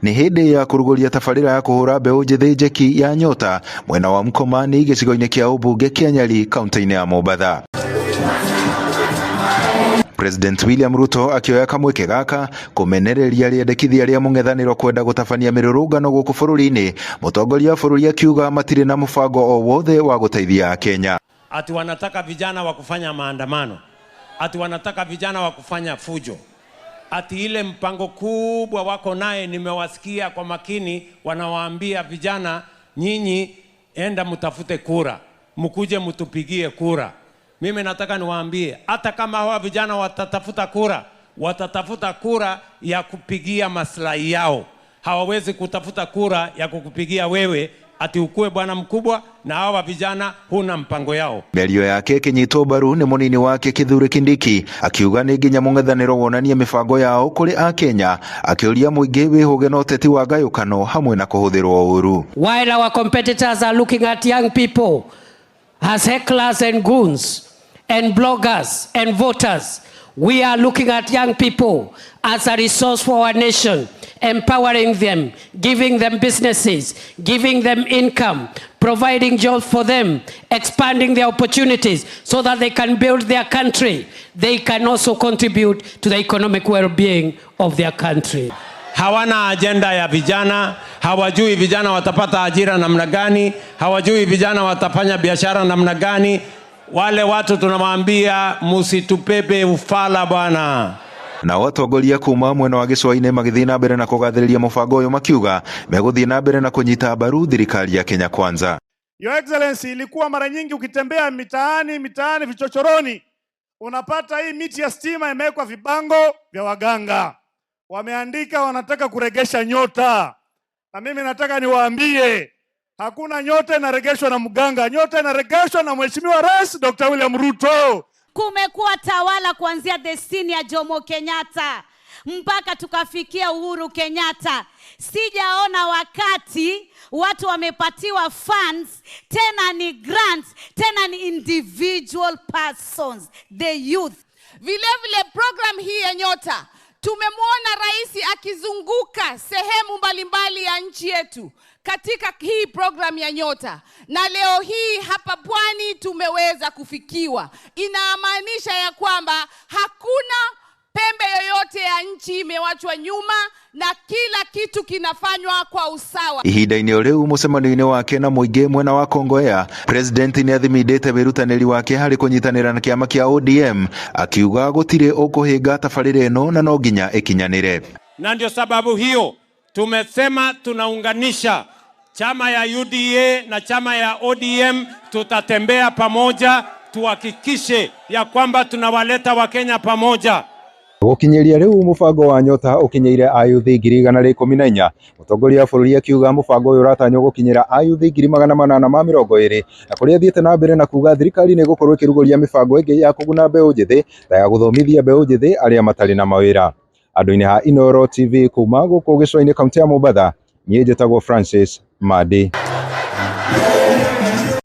Nĩ hĩndĩ ya kũrugũria tabarĩra ya kũhũra mbeũ njĩthĩ njeki ya Nyota mwena wa Mkomani gĩcigo-inĩ kĩa ũmbunge kĩa Nyali kaunti-inĩ ya Mombatha. President William Ruto akĩoya kamweke gaka kũmenereria rĩendekithia rĩa mũng'ethanĩro kwenda gũtabania mĩrũrũngano gũkũ bũrũri-inĩ. Mũtongoria wa bũrũri akiuga matirĩ na mũbango o wothe wa gũteithia Akenya. Ati wanataka vijana wa kufanya maandamano, ati wanataka vijana wa kufanya fujo, ati ile mpango kubwa wako naye, nimewasikia kwa makini, wanawaambia vijana, nyinyi enda mtafute kura, mkuje mtupigie kura. Mimi nataka niwaambie, hata kama hawa vijana watatafuta kura, watatafuta kura ya kupigia maslahi yao. Hawawezi kutafuta kura ya kukupigia wewe ati ukue bwana mkubwa na hawa vijana huna mpango yao. Mĩario yake ĩkĩnyitwo mbaru nĩ mũnini wake Kithure Kindiki akiuga nĩ nginya mũng'ethanĩro wonanie mĩbango yao kũrĩ Akenya, akĩũria mũingĩ wĩhũge na ũteti wa ngayũkano hamwe na kũhũthĩrwo ũru. While our competitors are looking at young people as hecklers and goons and bloggers and voters, we are looking at young people as a resource for our nation, empowering them, giving them businesses, giving them income, providing jobs for them, expanding their opportunities so that they can build their country. They can also contribute to the economic well-being of their country. Hawana ajenda ya vijana, hawajui vijana watapata ajira namna gani, hawajui vijana watafanya biashara namna gani. Wale watu tunawaambia musitubebe ufala bwana. Nao atongoria kuma mwena wa gĩcũa-inĩ magĩthiĩ na mbere na kũgathĩrĩria mũbango ũyũ makiuga megũthiĩ na mbere na kũnyita mbaru thirikari ya Kenya Kwanza. Your Excellency, ilikuwa mara nyingi ukitembea mitaani mitaani, vichochoroni, unapata hii miti ya stima imewekwa vibango vya waganga, wameandika wanataka kuregesha nyota. Na mimi nataka niwaambie hakuna nyota inaregeshwa na mganga, nyota inaregeshwa na Mheshimiwa Rais Dr. William Ruto. Kumekuwa tawala kuanzia the senior Jomo Kenyatta mpaka tukafikia Uhuru Kenyatta. Sijaona wakati watu wamepatiwa funds, tena ni grants, tena ni individual persons, the youth. Vile vile program hii ya Nyota tumemwona rais akizunguka sehemu mbalimbali ya nchi yetu katika hii program ya Nyota, na leo hii hapa Pwani tumeweza kufikiwa. Inamaanisha ya kwamba hakuna pembe yoyote ya nchi imewachwa nyuma na kila kitu kinafanywa kwa usawa. Ihinda-inĩ o rĩu mũcemanio-inĩ wake na mũingĩ mwena wa Kongowea, President nĩ athimindĩte wĩrutanĩri wake harĩ kũnyitanĩra na kĩama kĩa ODM, akiuga gũtirĩ ũkũhĩnga tabarĩra ĩno na no nginya ĩkinyanĩre. Na ndio sababu hiyo tumesema tunaunganisha chama ya UDA na chama ya ODM, tutatembea pamoja tuhakikishe ya kwamba tunawaleta Wakenya pamoja. Gũkinyĩria rĩu mũbango wa Nyota ũkinyĩire ayuthi 114,000. Mũtongoria wa bũrũri akiuga mũbango ũyũ ũratanywo gũkinyĩra ayuthi 820,000 na kũrĩa athiĩte na mbere na kuga thirikari nĩ ĩgũkorwo ĩkĩrugũria mĩbango ĩngĩ ya kũguna mbeũ njĩthĩ ta ya gũthomithia mbeũ njĩthĩ arĩa matarĩ na mawĩra. Andũ-inĩ ha Inooro TV kuma gũkũ gĩcũa-inĩ kaunti ya Mombatha, niĩ njĩtagwo Francis Madi.